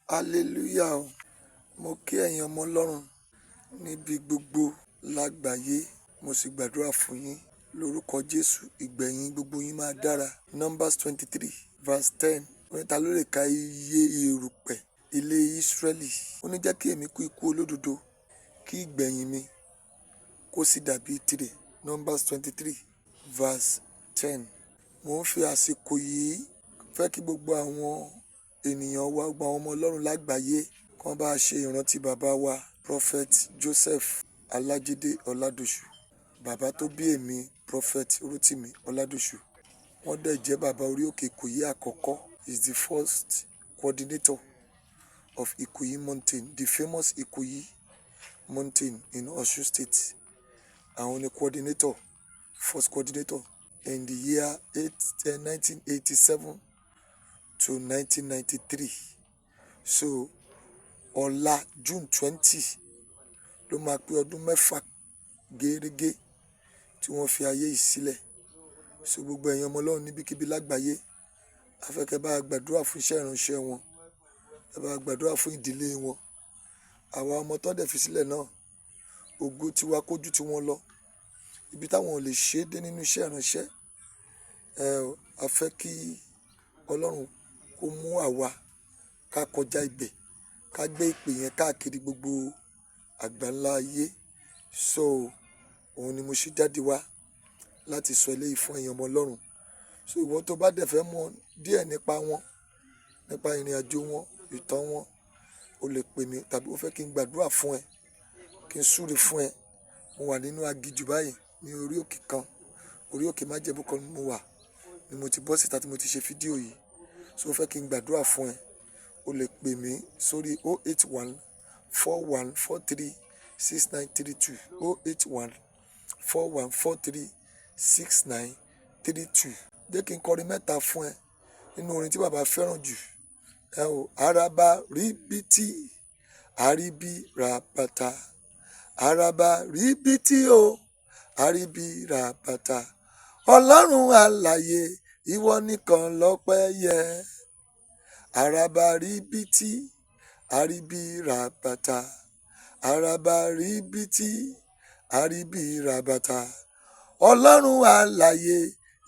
Hallelujah o. Mo kí ẹ̀yin ọmọ Ọlọ́run níbi gbogbo lágbàáyé. Mo sì gbàdúrà fún yín lórúkọ Jésù. Ìgbẹ̀yìn gbogbo yín máa dára. Numbers 23 verse 10. Ó ní ta ló lè ka iye erùpẹ̀ ilé Ísírẹ́lì? Ó ní jẹ́ kí èmi kú ikú olódodo, kí ìgbẹ̀yìn mi kó sì dàbí tirẹ̀. Numbers 23 verse 10. Mo ń fi àsìkò yìí fẹ́ kí gbogbo àwọn ènìyàn wa, gbogbo àwọn ọmọ Ọlọ́run lágbàáyé, kán bá ṣe ìrántí bàbá wa, Prophet Joseph Alájídé Ọládọ̀sù. Bàbá tó bí èmi, Prophet Rotimi Ọládọ̀sù. Wọ́n dẹ̀ jẹ́ bàbá orí òkè Ìkòyí àkọ́kọ́. Is the first coordinator of Ikoyi Mountain, the famous Ikoyi Mountain in Osun State. Àwọn ni coordinator, first coordinator in the year 1987 to 1993. So ọ̀la, June 20, ló máa pé ọdún 6 gẹ́rẹ́gẹ́ tí wọ́n fi ayé yìí sílẹ̀. So gbogbo ẹ̀yin ọmọ Ọlọ́run níbikíbi lágbàáyé, a fẹ́ kẹ́ bá gbàdúrà fún iṣẹ́ ìránṣẹ́ wọn, ẹ bá gbàdúrà fún ìdílé wọn. Àwa ọmọ tó dẹ̀ fi sílẹ̀ náà, ògo tiwa kójú tí wọ́n lọ. Ibi táwọn ò lè ṣe dé nínú iṣẹ́ ìránṣẹ́, ẹ a fẹ́ kí Ọlọ́run kó mú àwa ká kọjá ibẹ̀, ká gbé ìpè yẹn káàkiri gbogbo àgbáńlá ayé. So òun ni mo ṣe jáde wá láti sọ eléyìí fún ẹ̀yin ọmọ Ọlọ́run. So ìwọ tó bá dẹ̀ fẹ́ mọ̀ díẹ̀ nípa wọn, nípa ìrìnàjò wọn, ìtàn wọn, o lè pè mí tàbí o fẹ́ kí n gbàdúrà fún ẹ, kí n súre fún ẹ. Mo wà nínú aginjù báyìí ní orí òkè kan, orí òkè májẹ̀mú kan mo wà ni mo ti bọ́ síta tí mo ti ṣe fídíò yìí. So o fẹ́ kí n gbàdúrà fún ẹ, o lè pè mí sórí 081 41 43 6932, 081 41 43 6932. Jẹ́ kí n kọrin mẹ́ta fún ẹ nínú orin tí bàbá fẹ́ràn jù. Ẹ o, araba ríbitì, àríbí ràbàtà, araba ríbitì o, àríbí ràbàtà. Ọlọ́run alààyè, ìwọ nìkan lọ́pẹ́ yẹ. Araba ríbitì, àríbí ràbàtà, araba ríbitì, àríbí ràbàtà. Ọlọ́run alààyè,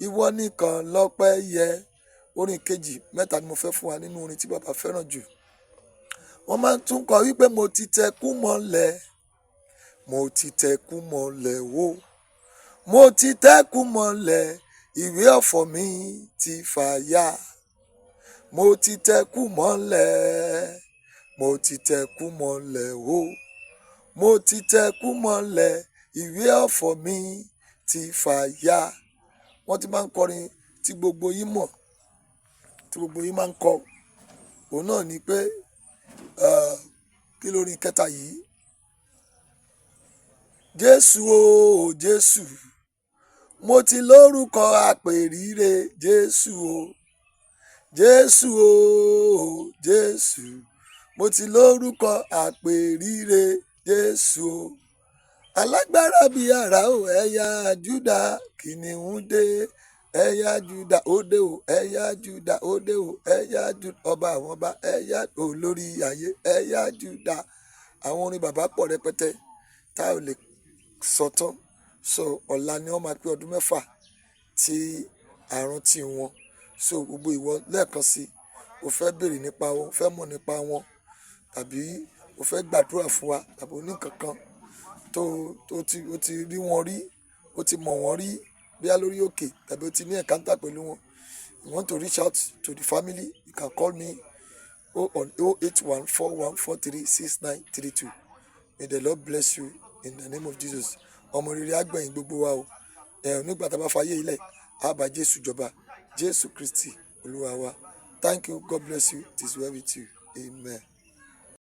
ìwọ nìkan lọ́pẹ́ yẹ. Orin kejì mẹ́ta ni mo fẹ́ fún wa nínú orin tí bàbá fẹ́ràn jù. Wọ́n máa ń tún kọ wípé mo ti tẹkú mọ́lẹ̀, mo ti tẹkú mọ́lẹ̀ wò, mo ti tẹkú mọ́lẹ̀, ìwé ọ̀fọ̀ mi ti fàya. Mo ti tẹkú mọ́lẹ̀, mo ti tẹkú mọ́lẹ̀ wò, mo ti tẹkú mọ́lẹ̀, ìwé ọ̀fọ̀ mi ti fàya. Wọ́n ti máa ń kọrin tí gbogbo yín mọ̀, tí gbogbo yín máa ń kọ. Òun náà ni pé, kí lórin kẹta yìí? Jésù o, Jésù, mo ti lórúkọ àpèrire. Jésù o, Jésù o, Jésù, mo ti lórúkọ àpèrire. Jésù o, alágbára bíi àrá o, ẹ̀yà Júdà, kìnìún dé, ẹ̀yà Júdà ó dé o, ẹ̀yà Júdà ó dé o, ẹ̀yà Júdà, ọba àwọn ọba, ẹ̀yà olórí ayé, ẹ̀yà Júdà. Àwọn orin bàbá pọ̀ rẹpẹtẹ tá ò lè sọ tán. So ọ̀la ni wọ́n máa pé ọdún 6 tí a rántí wọn. So gbogbo ìwọ lẹ́ẹ̀kan sí, o fẹ́ béèrè nípa wọn, o fẹ́ mọ̀ nípa wọn, tàbí o fẹ́ gbàdúrà fún wa, tàbí o ní nǹkan kan tó o ti rí wọn rí, o ti mọ̀ wọ́n rí bóyá lórí òkè tàbí o ti ní encounter pẹ̀lú wọn. You want to reach out to the family, you can call me on 081 41 43 6932. May the Lord bless you in the name of Jesus. Ọmọ rere á gbẹ̀yìn gbogbo wa o. Ẹ nígbà tá a bá fayé ilẹ̀, á bá Jésù jọba. Jésù Kristi Olúwa wa. Thank you. God bless you. It is well with you. Amen.